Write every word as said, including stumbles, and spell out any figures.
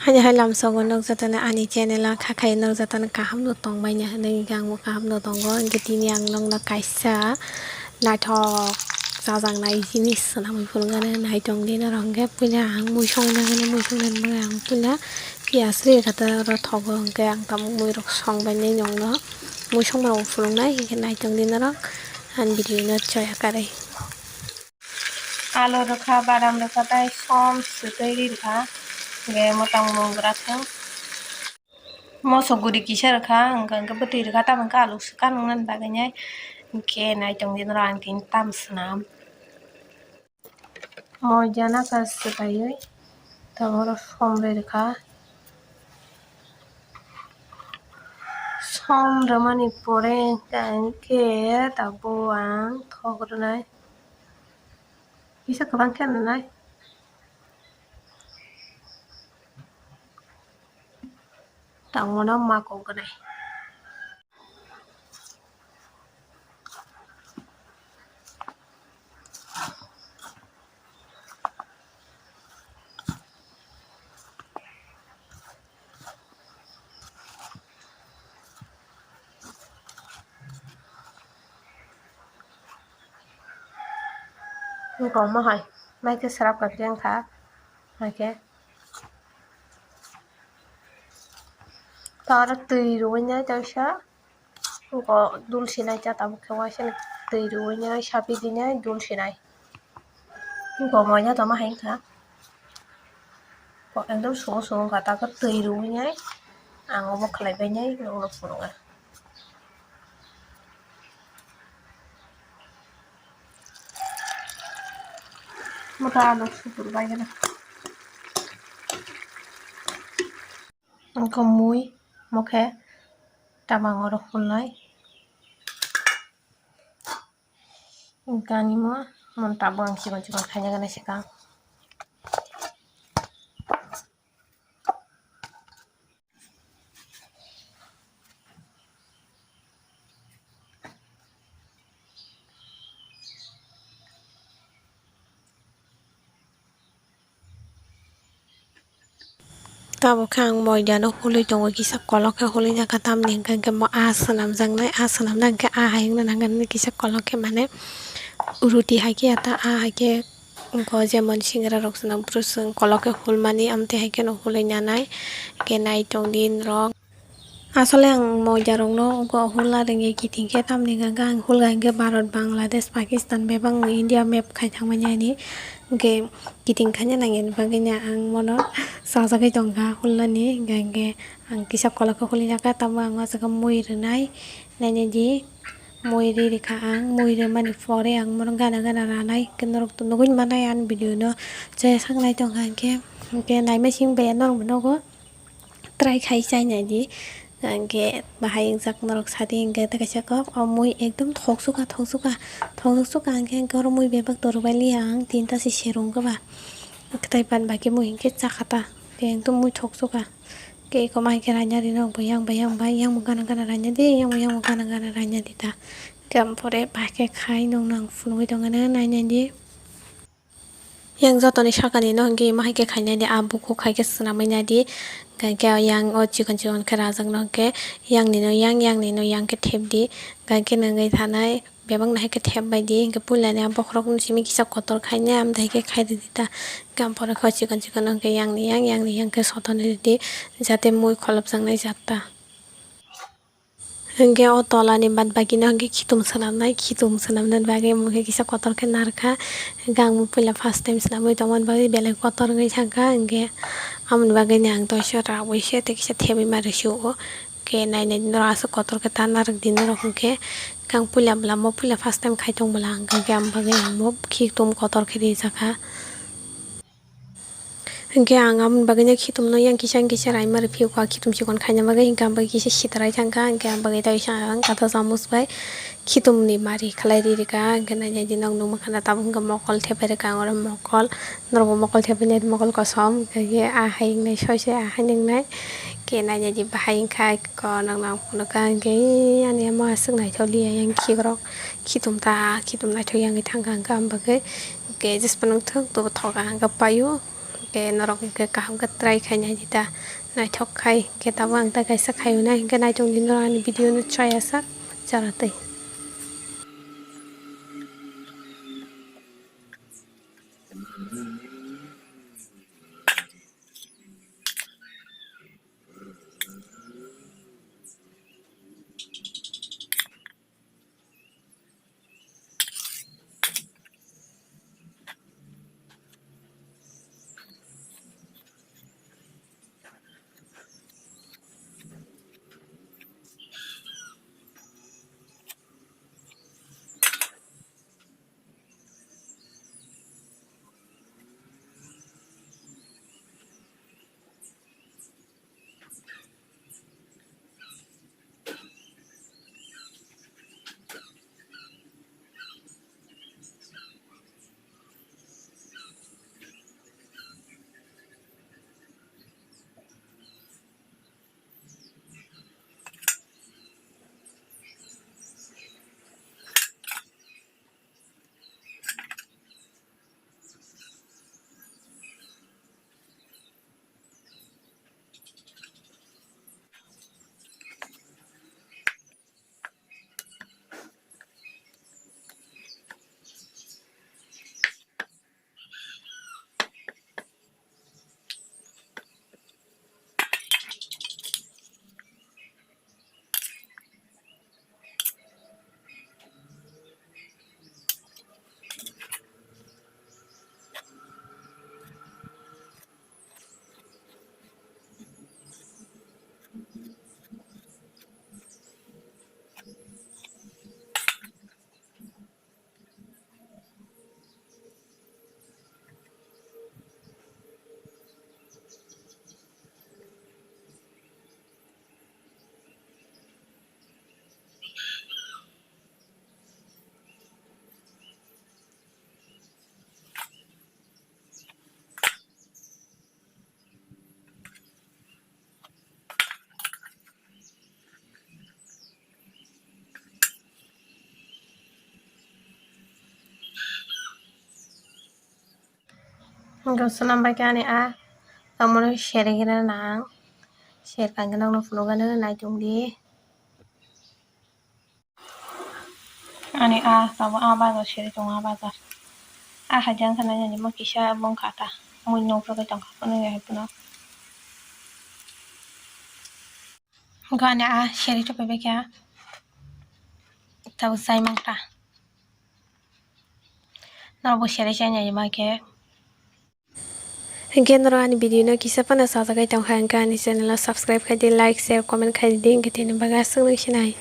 Haini hai lamsogo nukjatani ani channel o khakhai nukjatani kaham no tongbaini hinwi hwnkhe ang bo kaham no tongo. Hwnkhe tini ang nokno kaisa naithok chajaknai jinis swnamwi phunuknani naitong di norok. Hwnkhe puila ang mui songna hwnwi mui songna bagwi ang puila piyaj rwi kha ta oro thogo, hwnkhe ang tabuk mui rok songbainai nokno mui songmani phunuknai, hwnkhe naitong di norok ani video no choya karwi. Alu rwkha, badam rwkha, tei som swtwi ri rwkha. Hwnkhe mwtang mung bwra thung. Moso guri kisa rwkha, hwnkhe, hwnkhe bwtwi rwkha, tamo hwnkhe alu swkang nuknani bagwi nai. Hwnkhe naitong di norok ang tini tam swnam. Moidana ka swkaiwi, tabuk oro som rwi rwkha. Som rwmani pore hwnkhe tabuk ang thok rwnai. Kisa kwbang khe nwnai. Tangmano ma kok gwnai. Wngkha omo hai, mai khe swrap kha khe wngkha, hai khe ta oro twi rwui nai teisa, wngkha dul sinai ta tabuk khe waisa twi rwui nai sapi dinai dul sinai. Bo moya tongma hai wngkha. Bo ekdom sugo sugo wngkha, takhe twi rwui nai ang obo khlai bai nai nokno phunukha. Mota ano supur bai gana. Wngkha mui, mokhe tabang oro hulnai. Ganimo, mon tabuk ang chikon chikon khaina gana sika. Tabuk khe ang moidano hulwi tongo, kisa kolok khe hulwi nangkha, tamni hwnkhe mo aa swnamjaknai, aa swnamna hwnkhe aa hai wngna nangkha, kisa kolok khe mane ruti hai khe ya ta aa hai khe wngkha, jemon singra rok swnam bwrwi swng kolok khe hulmani, amtwi hai kheno hulwi nanai, hwnkhe naitong di norok. Asole ang moida rokno hula rwngya kiting khe, tamni hwnkhe ang hulga hwnkhe Bharat, Bangladesh, Pakistan bebak India map khai thangmani ani. Hwnkhe kiting khaina nangya ni bagwi no ang bono chajagwi tongkha hulnani. Hwnkhe ang kisa kolok khe huli nangkha, tamo ang o jaga mui rwnai nainai di. Mui ri rikha ang, mui rwmani pore ang bono gana gana ranai. Hwnkhe norok to nugwi manai ani video no chaya sak nai tongkha hwnkhe, hwnkhe naima simi bai norok bo nogo. Try khai chai nai di, hwnkhe bahai wngjak norok sa di, hwnkhe tei kaisa kok o mui ekdom thok sukha, thok sukha, thok sukha, hwnkhe oro mui bebak torbai liya ang, tinta se serung khe ba, kwtai pan bai khe mui hwnkhe cha kha ta, tei ekdom mui thok sukha, tei eko ma hwnkhe raina ri no, bo yang bai yang bai, yang bo gana gana raina di, yang bo yang bo gana gana raina di ta, hwnkhe ampore bai khe khai nung nang phunugwi tongkha nai nai di. Yang jotoni sakani no hwnkhe imo hai khe khainai di, a bukhuk hai khe swnamwi nai di. Hwnkhe yang o chikon chikon khe rajak no hwnkhe yang ni no yang, yang ni no yang khe thep di. Hwnkhe nwngwi thanai bebak no hai khe thep bai di. Hwnkhe puila ni a bokhorok no simi kisa kotor khainai, amtwi hai khe khai rwdi ta. Hwnkhe ampore khe o chikon chikon no hwnkhe yang ni yang, yang ni yang khe sotoni rwdi, jate mui kholopjaknai jat ta. Hwnkhe o tola ni baad baki no hwnkhe khitum swnamnai, khitum swnamnani bagwi omo khe kisa kotor khe narwkha. Hwnkhe ang bo puila first time swnamwi tongmani bagwi belai kotor wngwi thangkha, hwnkhe amoni bagwi no ang toisa rawui se tei kisa thebwi ma rwsio. Hwnkhe nainai di norok aswk kotor khe ta narwk di norok hwnkhe. Hwnkhe ang puila bwla mo puila first time khai tong bwla hwnkhe, hwnkhe aboni bagwi ang bo khitum kotor khe rijakha. Hwnkhe ang aboni bagwino khitumno yang kisa kisa raima rw phiyokha, khitum chikon khaina bagwi, hwnkhe ang bagwi kisa sitrai thangkha, hwnkhe ang bagwi tei ang kata chamus bai khitumni mari khlai ri rwkha, hwnkhe nainai di nok nukmankha na tabuk hwnkhe mokol thepai rwkha ang oro mokol, norokbo mokol thepai nai mokol kosom, hwnkhe ah hai wngnai soisoi ah hai wngnai, hwnkhe nainai di bahai wngkha kok nokno ang phunukha, hwnkhe ani amo aswk naithok liya yang khikrok khitum ta khitum naithok yang thangkha hwnkhe ang bagwi. Hwnkhe jespa nung thwk tobo thoka hwnkhe paio. Khe norok hwnkhe kaham khe try khai nai di ta, naithok khai khe tabuk ang ta kaisa khai nai, hwnkhe naitung di norok ani video no chaya sak chara twi. Hwnkhe swnam bai khe ani a tongmani sergina nang. Serkang khe nokno phunukgano naitung di. Ani a tabuk a bazar seri tongo, a bazar. A hajan sana jani mo kisa bongkha ta. Mui nokjagwi tongkha phunukya hai phano. Hwnkhe ani a seri chopaibai khe tabuk chai mankha. Norokbo seri chai nai ma khe. Hwnkhe norok ani video no kisa phano sajagwi tongkha, hwnkhe ani channel o subscribe khai di, like, share, comment khai di, hwnkhe tini bagwi aswk nung sinai.